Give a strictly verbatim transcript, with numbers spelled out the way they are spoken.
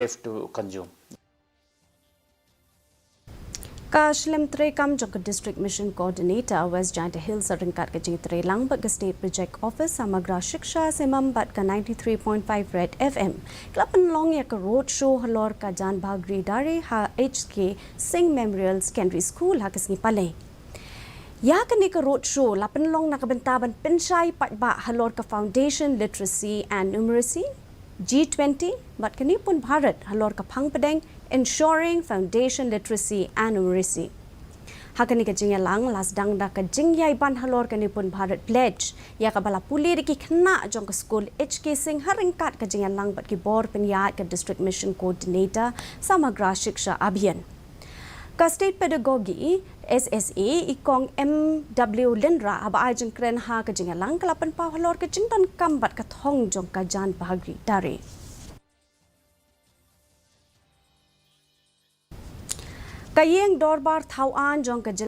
safe to consume. Ka shlem treikam jong ka District Mission Coordinator West Jaintia Hills ryngkat ka jingtreilang bad ka State Project Office, Samagra Shiksha Simam bad ka ninety-three point five Red F M ka la pynlong ïa ka road show halor ka Jan Bhagri Dare ha H K Singh Memorial Secondary School ha ka sngi Palei. Ïa kane ka road show la pynlong na ka bynta ban pynshai paidbah halor ka Foundation Literacy and Numeracy, G twenty bad ka Nipun Bharat halor ka phang pdeng, Ensuring Foundation Literacy and Numeracy. Ha kane ka jingïalang la sdang da ka jingïaiban halor ka Nipun Bharat Pledge, ïa kaba la pule da ki khynnah jong ka skul H K Singh ha ryngkat ka jingïalang bad ki bor pynïaid ka District Mission Coordinator Samagra Shiksha Abhiyan. Ka State Pedagogy, S S A, i Kong M W Lyngdoh, haba ai jingkren ha ka jingïalang, ka la pynpaw halor ka jingdonkam bad ka thong jong ka Jan Bhagri Dare. Ka ïing dorbar thaw aiñ jong ka